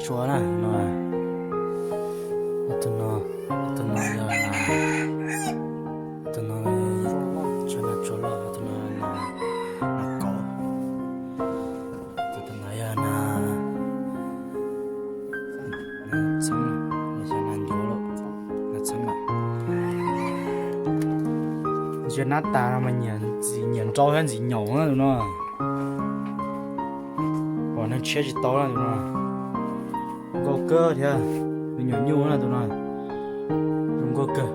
Tsua na no, tus no, tus no yog na, tus no tsua na, tsua loj, tus no na, na kauv, tus no yog na, na txheeb, yog na ncuav lawm, na txheeb lawm. Ntsia nab tas no mas nyiam nrau thiab ntxim nyaum na tus no. Pom neeg tshiab tsis tau na tus no. Zoo nkauj kawg thiab, me nyuam nyuj na tus no. Zoo nkauj kawg.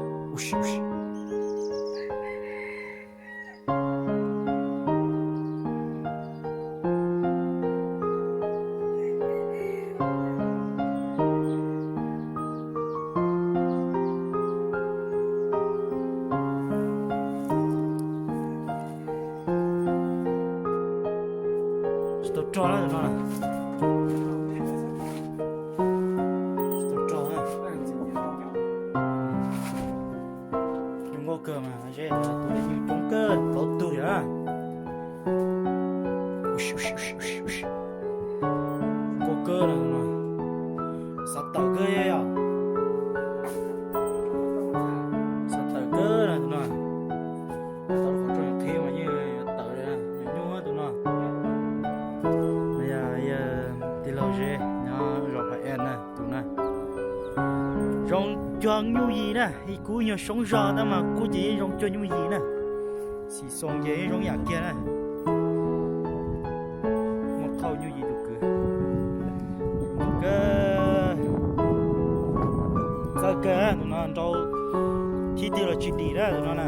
Tsis tau rog na tus no. Tsis tau rog na. Zoo nkauj kawg mas, tus nyuj coob kawg plaub tug thiab. Zoo nkauj kawg na tus no. Xav tawm kawg yog, xav tawm kawg na tus no. Tau qhov rooj qhib mas yeej tawm li, nyuam nyuj tus no. Yog tij laug Zeb nyob zos Pha Es na tus na. Zoo cuag nyuj yim na, kuv nyuag soob zog tab mas kuv ces yeej zoo cuag nyuj yim na. Xim Xoo ces yeej zoo yam kiag na. Muaj qhauj nyuj yim tus kwv. Txawj kawg tus no, nrau thib twg los tsis dim na tus no na.